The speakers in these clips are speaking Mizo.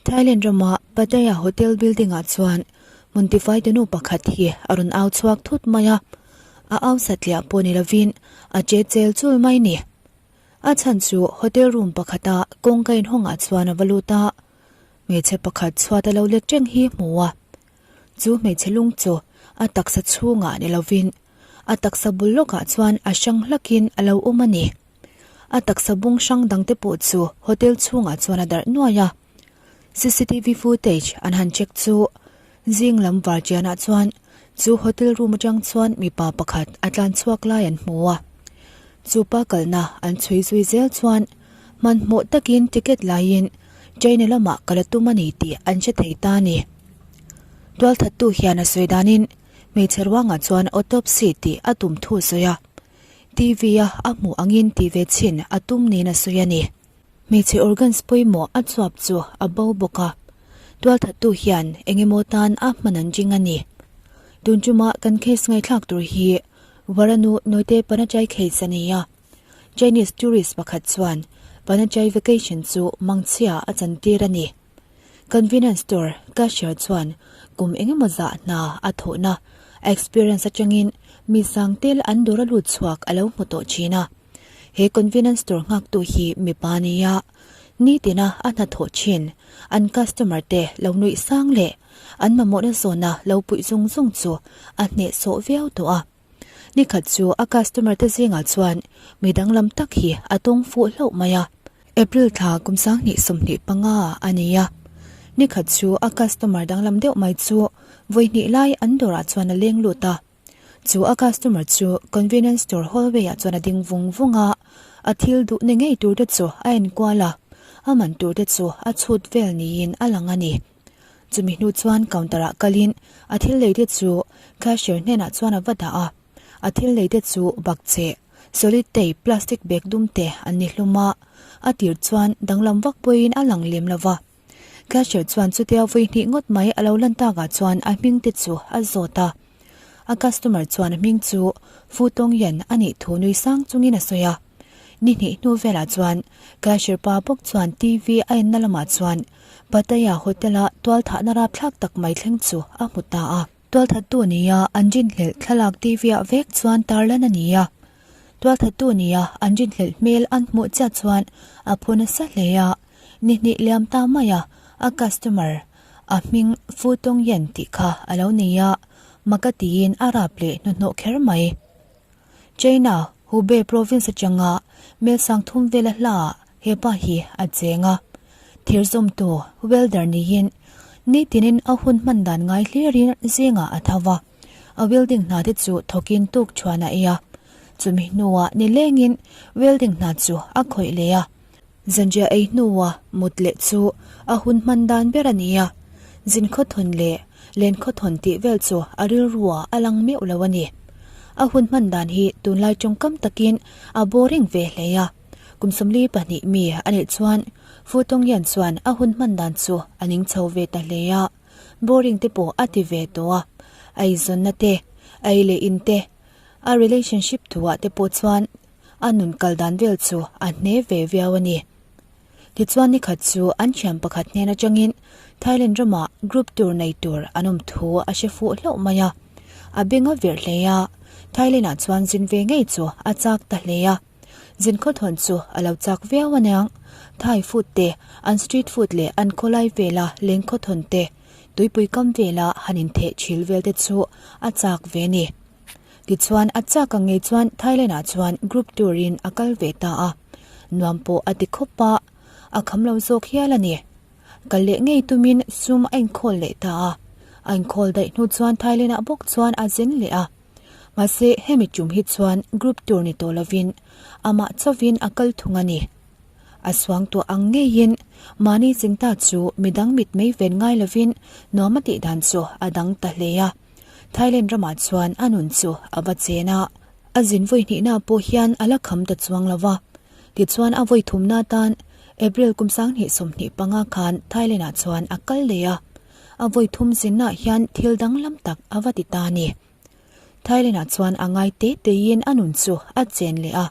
Thailand rama Pattaya Hotel building ah chuan hmun tifai nu pakhat hi a rawn au chhuak thut mai a, a au satliah pawh ni lovin a che chel chul mai ni. A chhan chu hotel room pakhata kawngka inhawngah chuan a va lut a, hmeichhe pakhat chhuat a lo let reng hi hmu a. Chu hmeichhe lung chu a taksa chhungah ni lovin a taksa bul lawkah chuan a hrang hlakin a lo awm a ni. A taksa bung hrang dangte pawh chu hotel chhungah chuan a darh nuai a. Cctv footage an han check chu zing lam varchianah chuan chu hotel room atang chuan mipa pakhat a tlan chhuak lai an hmu a. Chu pa kalna an chhui zui zel chuan hmanhmawh takin ticket laiin China lamah kal a tum a ni tih an hre thei ta a ni. Tualthattu hian a sawi danin hmeichhe ruangah chuan autopsy tih a tum thu a sawi a. TV a a hmuh angin tih ve chhin a tum niin a sawi a ni. Hmeichhe organs pawimawh a chuap chu a bo bawk a, tualthattu hian eng emaw tan a hman an ring a ni. Tun ṭuma kan case ngaihthlak tur hi Varanu Noite Panachai case a ni a, Chinese tourist pakhat chuan Panachai vacation chu mangchhia a chantir a ni. Convenience store cashier chuan kum eng emaw zah hna a thawhna experience atangin mi sang tel an dawr a lut chhuak a lo hmu tawh thin a. He convenience store nghaktu hi mipa a ni a, nitina a hnathawh thin an customer te lo nuih sang leh an mamawhna zawna lo puih zung zung chu a hnehsawh viau tawh a. Nikhat chu a customer te zingah chuan mi danglam tak hi a tawng fuh hlauh mai a. April thla kum sanghnih 25 a ni a. Nikhat chu a customer danglam deuh mai chu vawihnih lai an dawrah chuan a leng lut a. Chu a customer chu convenience store hallway ah chuan a ding vung vung a, a thil duh ni ngei tur te chu a enkual a, a man tur te chu a chhut vel niin a lang a ni. Chumi hnu chuan counter ah kalin a thil lei te chu cashier hnenah chuan a va dah a, a thil lei te chu bakcheh, solid tape, plastic bag dum te an ni hlum a, a tir chuan danglam vak pawhin a lang lem lo va. Cashier chuan chutia vawi hnih ngawt mai a lo lan takah chuan a hming te chu a zawt a. A customer chuan a hming chu Fu Tong Yen a nih thu nui sang chungin a sawi a. Ni hnih hnu velah chuan cashier pa bawk chuan TV a enna lamah chuan Pattaya Hotel-a tualthahna rapthlak tak mai thleng chu a hmu ta a. Tualthattu nia an rinhlelh thlalak TV-ah vek chuan tarlan a ni a. Tualthattu nia an rinhlelh hmel an hmuh chiah chuan a phu nasa hle a. Ni hnih liam ta mai a, a customer a hming Fu Tong Yen tih kha a lo nei a, maka tiin a rap leh hnuhnawh kher mai. China, Hubei province atanga mel 30 vela hlaah he pa hi a cheng a. Thirzawmtu, welder niin nitinin a hun hman dan ngai hlirin zingah a tho va, a welding hna te chu thawkin tuk thuan a ei a. Chumi hnuah nilengin welding hna chu a khawih leh a. Zanriah ei hnua mut leh chu a hun hman dan ber a ni a, zin khawthawn leh len khawthawn tih vel chu a rilruah a lang meuh lo a ni. A hun hman dan hi tunlai tawngkam takin a boring ve hle a, kum 42 mi a nih chuan Fu Tongyan chuan a hun hman dan chu a ning chho ve ta hle a, boring te pawh a ti ve tawh a, eizawnna te, ei leh in te, a relationship thuah te pawh chuan A nun kal dan vel chu a hne ve viau a ni. Tichuan nikhat chu an thian pakhat hnen atangin Thailand ramah group tour nei tur an awm thu a hre fuh hlauh mai a. A beng a virh hle a, Thailand ah chuan zin ve ngei chu a chak ta hle a. Zin khawthawn chu a lo chak viau aniang. Thai food te, an street food leh an khawlai vela leng khawthawn te, tuipui kam vela han intheh thil vel te chu a chak ve a ni. Tichuan a chak ang ngei chuan Thailand ah chuan group tour in a kal ve ta a, nuam pawh a ti khawp a, a kham lo zawk hial a ni. Kal leh ngei tumin sum a inkhawl leh ta a, a inkhawl daih hnu chuan Thailand ah bawk chuan a zen leh a. Mahse hemi tum hi chuan group tour ni tawh lovin amah chauhin a kal thung a ni. A suang tuah ang ngeiin mahni chinta chu midang mitmei ven ngai lovin nuam a tih dan chu a dang ta hle a. Thailand ramah chuan a nun chu a va chen a, a zin vawi hnihna pawh hian a la kham ta chuang lo va. Tichuan a vawi thumna atan April kum 2025 khan Thailand-ah chuan a kal leh a, a vawi thum zinnaah hian thil danglam tak a va ti ta a ni. Thailand-ah chuan a ngai te teiin a nun chu a chen leh a.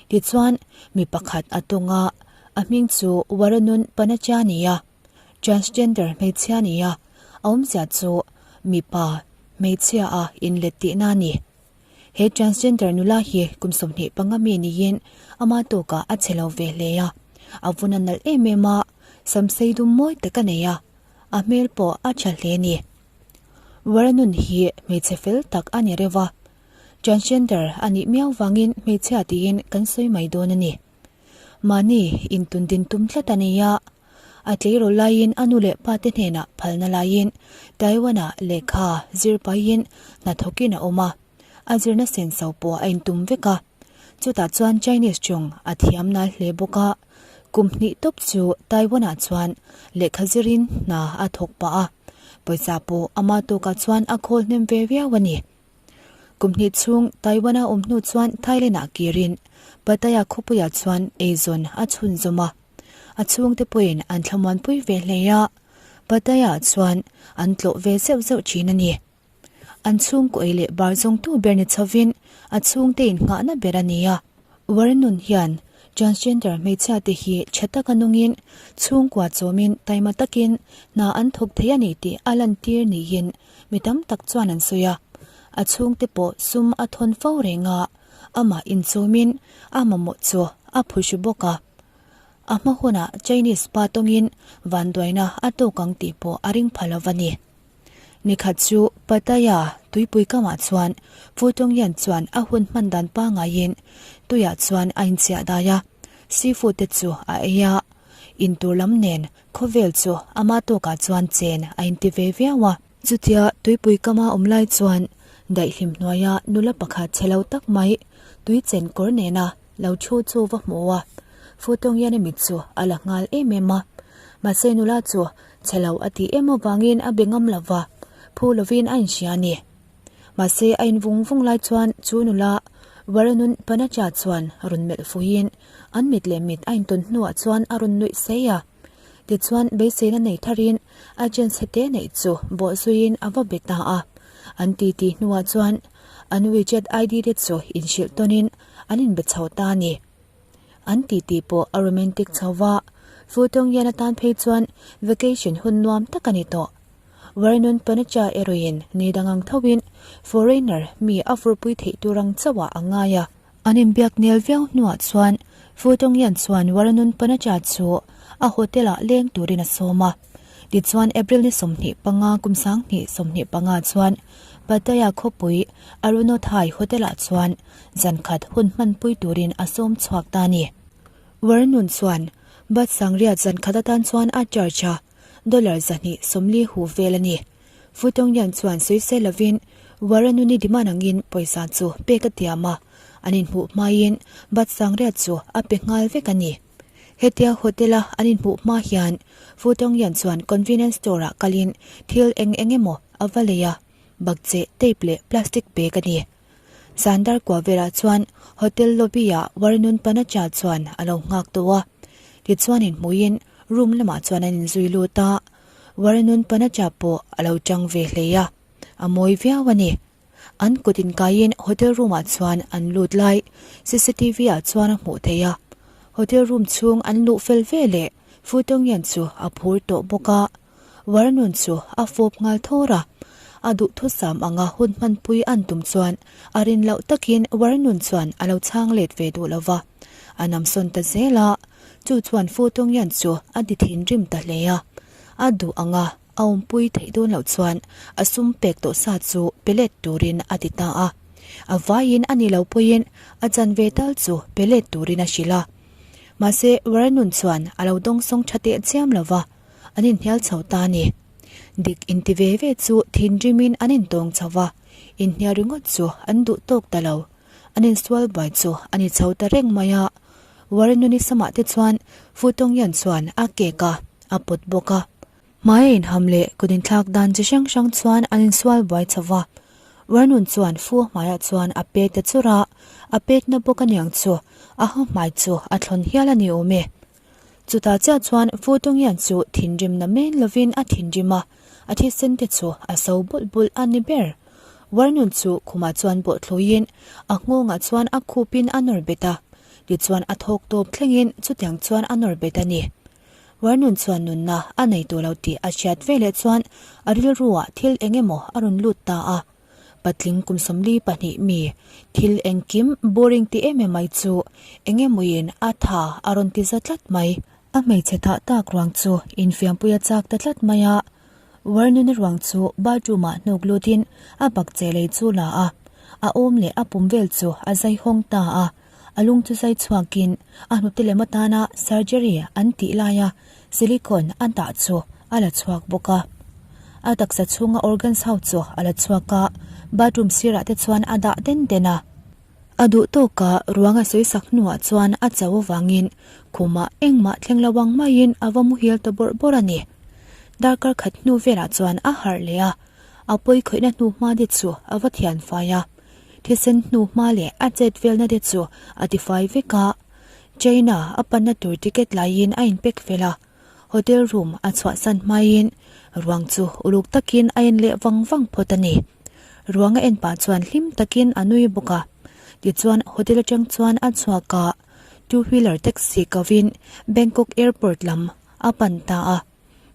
Tichuan mi pakhat a tawng a, a hming chu Waranun Panachani a. Transgender hmeichhia a ni a, a awmzia chu mipa hmeichhia a inlet tihna a ni. He transgender nula hi kum 25 mi niin ama tawkah a che lo ve hle a, a vun a nalh em em a, samsei dum mawi tak a nei a, a hmel pawh a tha hle a ni. Waranun hi hmeichhe fel tak a ni reuh a, transgender a nih miau vangin hmeichhia tiin kan sawi mai dawn a ni. Mahni intundin tum tlat a nei a, a tleirawl laiin a nu leh pa te hnenah phalna laiin Taiwan-ah lehkha zir pahin hnathawkin a awm a, a zirna senso pawh a intum vek a. Chutah chuan Chinese tawng a thiam nal hle bawk a, kum hnih tawp chu Taiwan-ah chuan lehkha zirin hna a thawk pah a, pawisa pawh ama tawkah chuan a khawl hnem ve viau a ni. Kum hnih chhung Taiwan-a awm hnu chuan Thailand-ah kirin Pattaya khawpuiah chuan eizawn a chhunzawm a. A chhungte pawhin an thlamuanpui ve hle a, Pattaya-ah chuan an tlawh ve zeuh zeuh thin a ni. An chhungkaw ei leh bar zawngtu ber ni chhovin a chhungte innghahna ber a ni a. Warren-nun hian transgender hmeichhia te hi tha taka nungin chhungkua chawmin taima takin hna an thawk thei a ni tih a lantir niin mi tam tak chuan an sawi a. A chhungte pawh sum a thawn fo reng a, amah inchawmin a mamawh chu a phuhru bawk a. A hma hunah Chinese pa tawngin vanduaina a tawk ang tih pawh a ring pha lo va ni. Nikhat chu Pattaya tuipui kamah chuan Fu Tongyan chuan a hun hman dan pangaiin tuiah chuan a inchiah dai a, seafood te chu a ei a, intur lam nen khawvel chu ama tawkah chuan chen a inti ve viau a. Chutia tuipui kama awm lai chuan daihlim hnuaia nula pakhat chhe lo tak mai tui chen kawr nena lo thu chu va hmu a, Fu Tongyan-a mit chu a la nghal em em a, mahse nula chu Chhe lo a tih em avangin a be ngam lo va, phu lovin a inhria a ni. Mahse a in vung vung lai chuan chu nula Waranun Panacha chuan rawn melh fuiin an mit leh mit a intawn hnuah chuan a rawn nuih sei a. Tichuan beiseina nei tharin a chance hete neih chu bawhzuiin a va be ta a. An titi hnuah chuan an WeChat ID te chu inhrilh tawnin an inbe chho ta a ni. An titi pawh a romantic chho va, Fu Tawng Yan atan phei chuan vacation hun nuam tak a ni tawh. Vernon Panacha erawhin ni dang ang thoin foreigner mi a vurpui theih tur ang chauhah a ngai a. An inbiak nel viau hnuah chuan Fu Tawng Yan chuan Vernon Panacha chu a hotel-ah leng turin a sawm a. Tichuan April ni 25 kum 2025 chuan Pattaya khawpui Arunothai Hotel-ah chuan Zan khat hun hmanpui turin a sawm chhuak ta a ni. Warnun chuan Bat Sangriat zan khat atan chuan a charge a, dollar 240 hu vel a ni. Futawngyan chuan sawisel lovin Waranuni demand angin pawisa chu pek a tiam a, an inhmuh hmain Bat Sangriat chu a pe nghal vek a ni. Hetia hotel-a an inhmuh hma hian Futawngyan chuan convenience store-ah kalin thil eng eng emaw a va lei a, bakcheh, tape leh plastic bag a ni. Zandar kua velah chuan hotel lobby ah Warnun Panacha chuan a lo nghak tawh a, tichuan inhmuiin room lamah chuan an inzui lut a, Warnun Panacha pawh a lo tang ve hle a, a mawi viau a ni. An kut inkaiin hotel room ah chuan an lut lai cctv ah chuan a hmuh theih a, hotel room chhung an luh fel veleh Fu Tongyan chu a phur tawh bawk a. Warnun chu a fawp nghal thawr a, a duhthusam anga hun hmanpui an tum chuan a rin loh takin Warnun chuan a lo chhang let ve duh lo va, a namsawn ta zel a, chu chuan Fu Tongyan chu a ti thinrim ta hle a, a duh anga a awmpui theih dawn loh chuan a sum pek tawh sa chu pe let turin a ti ta a, a vaiin a ni lo pawhin a chanve tal chu pe let turin a hrilh a, mahse Warnun chuan a lo dawngsawng tha teh chiam lo va. An inhnial chho ta a ni. Dik inti ve ve chu thinrimin an intawng chho va, inhnial ringawt chu an duh tawk ta lo. An insual buai chu a ni chho ta reng mai a. Warrenuni samah te chuan Fu Tongyan chuan a kek a, a pawt bawk a. Hmai a inham leh kut inthlak dan chi hrang hrang chuan an insual buai chho va. Warrenun chuan Fu hmaiah chuan a pet ta chur a, a petna bawk aniang chu a ha hmai chu a thlawn hial a ni awm e. Chutah chiah chuan Fu Tongyan chu thinrimna men lovin a thinrim a, a thisen te chu a so bulh bulh a ni ber. Warnun chu khumah chuan bawhthluiin a nghawngah chuan a khupin a nawr bet a, tichuan a thawk tawp thlengin chutiang chuan a nawr bet a ni. Warnun chuan nunna a nei tawh lo tih a hriat veleh chuan a rilruah thil eng emaw a rawn lut ta a. Patling kum 42 mi, thil engkim boring ti em em mai chu eng emawin a tha a rawn ti za tlat mai. A hmeichhe thah tak ruang chu infiampui a chak ta tlat mai a. Warnuna ruang chu bathroom ah hnuk lutin a bakcheh lei chu la a, a awm leh a pum vel chu a zai hawng ta a. A lung chu zai chhuakin a hnute lem atana surgery an tih laia silicone a dah chu a la chhuak bawk a. A taksa chhunga organs ho chu a la chhuak a, bathroom sirah te chuan a dah den den a. A duh tawka ruang a sawi sak hnuah chuan a cho avangin khumah engmah thleng lo ang maiin a va muhil ta bawrh bawrh a ni. Darkar khat hnu velah chuan a harh leh a, a pawi khawihna hnu hma te chu a va thian fai a. Thisen hnu hma leh a chet velna te chu a tifai vek a. China a panna tur ticket laiin a inpek fel a. Hotel room a chhuahsan hmaiin ruang chu uluk takin a en leh vang vang phawt a ni. Ruang a en pah chuan hlim takin a nui bawk a. Tichuan hotel atang chuan a chhuak a, two wheeler taxi kovin Bangkok airport lam a pan ta a.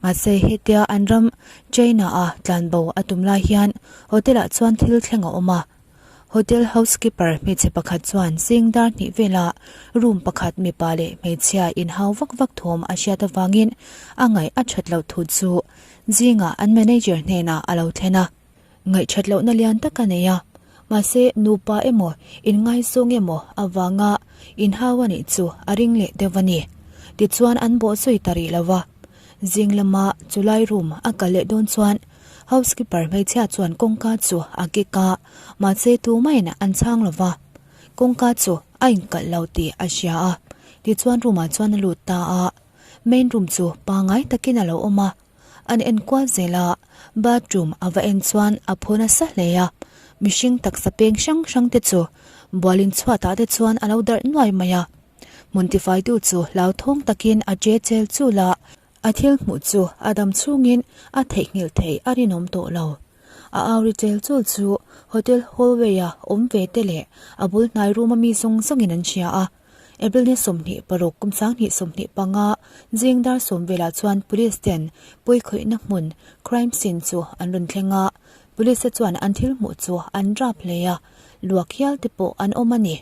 Mahse hetia an ram China a tlanbo a tum lai hian hotel ah chuan thil thleng a awm a. Hotel housekeeper hmeichhe pakhat chuan zing dar hnih velah room pakhat mipa leh hmeichhia inhau vak vak thawm a hriat avangin a ngaih a that loh thu chu zingah an manager hnenah a lo thlen a. Ngaihthat lohna lian tak a nei a, mahse nupa emaw inngaizawng emaw avanga inhau a nih chu a ring leh deuh a ni. Tichuan an bawhzui ta rih lo va, zing lama chulai room a kal leh dawn chuan housekeeper hmeichhia chuan kawngka chu a kik a, mahse tumahin an chhang lo va, kawngka chu a inkalh lo tih a hria a, tichuan room ah chuan a lut ta a, main room chu pangngai takin a lo awm a. An en kual zel a, bathroom a va en chuan a phu nasa hle a, mihring taksa peng hrang hrang te chu bualin chhuatah te chuan a lo darh nuai mai a. Hmun tifaitu chu hlauthawng takin a che chel chul a, a thil hmuh chu a dam chhungin a theihnghilh theih a rinawm tawh lo. A au ri chel chul chu hotel hallway a awm ve te leh a bul hnai room a mi zawng zawngin an hria a. April ni 26 kum 2025 zing dar sawm velah chuan police ten pawikhawihna hmun crime scene chu an rawn thleng a, police te chuan an thil hmuh chu an rap hle a, luak hial te pawh an awm a ni.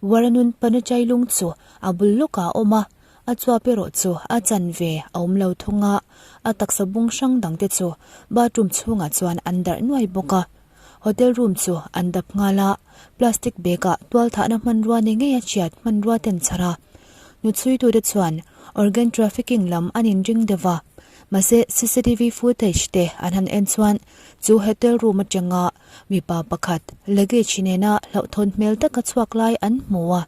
Waranun Panachai lung chu a bul lawkah a awm a, a chuap erawh chu a chanve a awm lo thung a, a taksa bung hrang dang te chu bathroom chhungah chuan an darh nuai bawk a. Hotel room chu an dap nghal a, plastic bag ah tualthahna hmanrua ni ngei a hriat hmanrua ten chhar a. Hnuchhuitute chuan organ trafficking lam an inring deuh a, mahse cctv footage te an han en chuan chu hotel room atanga mipa pakhat luggage nena hlauhthawn hmel taka chhuak lai an hmu a.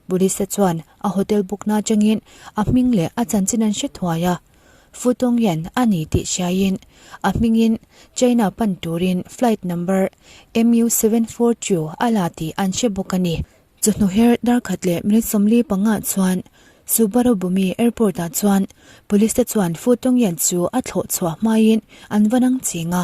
Police te chuan a hotel book na atangin a hming leh a chanchin an hre thuai a. Futongyan a ni tih hriaiin a hmingin China pan turin flight number MU 742 a la tih an hre bawk a ni. Chawhnu her darkhat leh minute 45 chuan Suvarnabhumi Airport ah chuan police te chuan Futongyan chu a thlawh chhuah hmain an va nang ching a.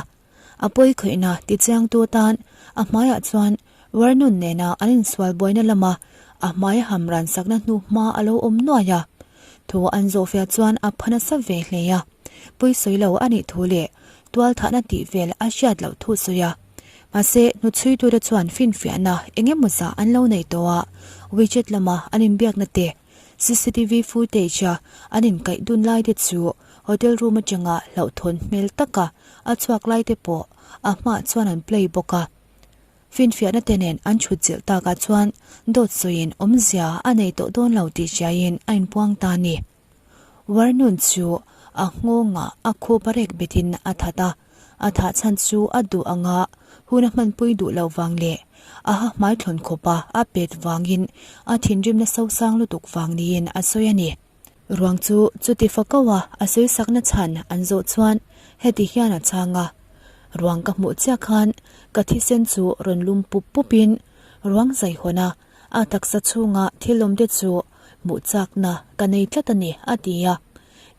A pawi khawihna tichiangtu atan a hmaiah chuan Warnun nena an insual buaina lama a hmai ham ran sakna hnu hma a lo awm nuai a. Thu an zawhfiah chuan a pha nasa ve hle a, pawisawi lo a nih thu leh tualthahna tih vel a hriat loh thu sawi a. Mahse, hnuchhuitute chuan finfiahna eng emaw zah an lo nei tawh a, WeChat lama an inbiakna te, Cctv footage a an inkaih dun lai te chu hotel room atanga hlauhthawn hmel taka a chhuak lai te pawh a hmaah chuan an play bawk a. Finfiahna te nen an chhut chilh takah chuan dawt sawiin awmzia a nei tawh dawn lo tih hriaiin a inpuang ta a ni. Warnun chu a nghawngah a khup a rek betin a that a, a thah chhan chu a duh anga hun a hmanpui duh loh vang leh a ha hmai thlawn khawpa a pet vangin a thinrimna sosang lutuk vang niin a sawi a ni. Ruang chu chuti fakaua a sawi sakna chhan an zawh chuan heti hian a chhang a, Ruang ka hmuh chiah khan ka thisen chu rawn lum pup pupin ruang zaihawn a, a taksa chhunga thil awm te chu hmuh chakna ka nei tlat a ni, a ti a.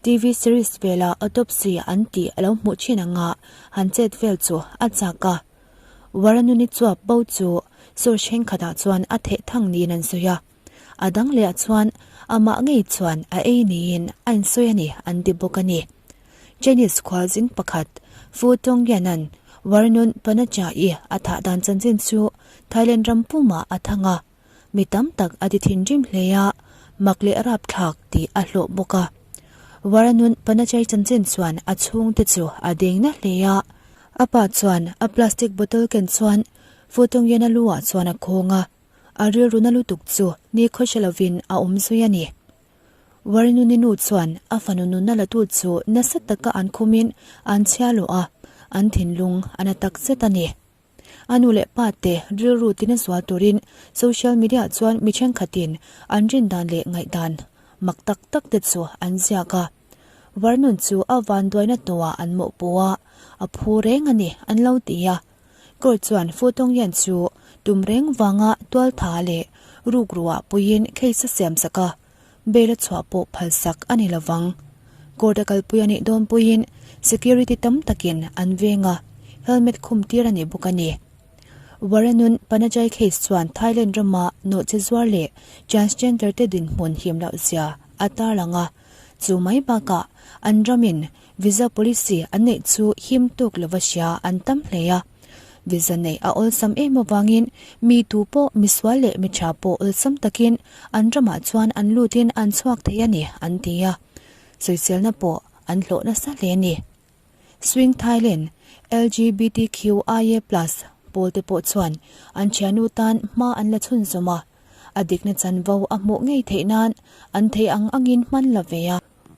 TV series vela autopsy an tih a lo hmuh thin anga han chet vel chu a chak a. Waranuni chuap bo chu source thenkhatah chuan a theh thang niin an sawi a. A dang leh ah chuan amah ngei chuan a ei niin a insawi a ni an ti bawk a ni. Chinese khualzing pakhat Fu Tongyan-a'n Warnun Panachai a thah dan chanchin chu Thailand ram pumah a thang a. Mi tam tak a ti thinrim hle a, mak leh rapthlak tih a hlawh bawk a. Waranun Panachai chanchin chuan a chhungte chu a deng na hle a. A pa chuan a plastic bottle ken chuan Futongyana lu ah chuan a khawng a, a rilru na lutuk chu ni khawhre lovin a awm zui a ni. Waranuni nu chuan a fanu nunna latu chu nasa taka an khumin an chhia luah a, an thinlung a na takzet a ni. A nu leh pa te rilru tina zual turin social media chuan mi thenkhatin an rindan leh ngaihdan mak tak tak te chu an ziak a. Varnun chu a vanduaina hnuah an mawhpuh a, a phu reng a ni an lo ti a. Court chuan Fu Tongyan chu tum reng vanga tualtha leh rukruah puiin case a siamsak a. Bail a chhuah pawh phalsak a ni lovang. Court a kalpui a nih dawn puiin security tam takin an veng a, helmet khum tir a ni bawk a ni. Waranun Panajai case chuan Thailand rama nawhchi zuar leh transgender te dinhmun him loh zia a tarlang a, chu mai bakah an ramin Visa policy an neih chu him tuk lova hria an tam hle a. Visa neih a awlsam em avangin mi tu pawh misual leh mi tha pawh awlsam takin an ramah chuan an lutin an chhuak thei a ni an ti a. Sawiselna pawh an hlawh nasa hle a ni. Swing Thailand, LGBTQIA plus, pawl te pawh chuan an thiannu tan hma an la chhunzawm a, a dikna chanvo a hmuh ngei theih nan an thei ang angin hman la ve a.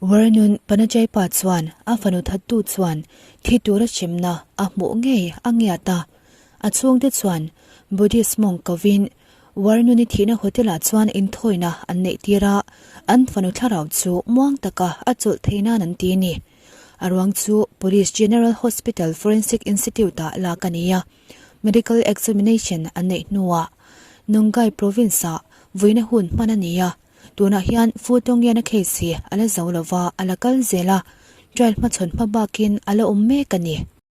Waranun Panajaipa chuan a fanu thattu chuan thi tura hremna a hmuh ngei a ngiat a. A chhungte chuan Buddhist monk kovin Waranuni thihna hotel-ah chuan inthawina an neih tir a, an fanu thlarau chu muang taka a chawlh thei nan an ti a ni. A ruang chu Police General Hospital Forensic Institute-ah lak a ni a, medical examination an neih hnuah Nongai Province-ah vuina hun hman a ni a. Tunah hian Fu Tongyan-a case hi a la zo lova, a la kal zel a, trial hmachhawn hma bakin a la awm mek a ni.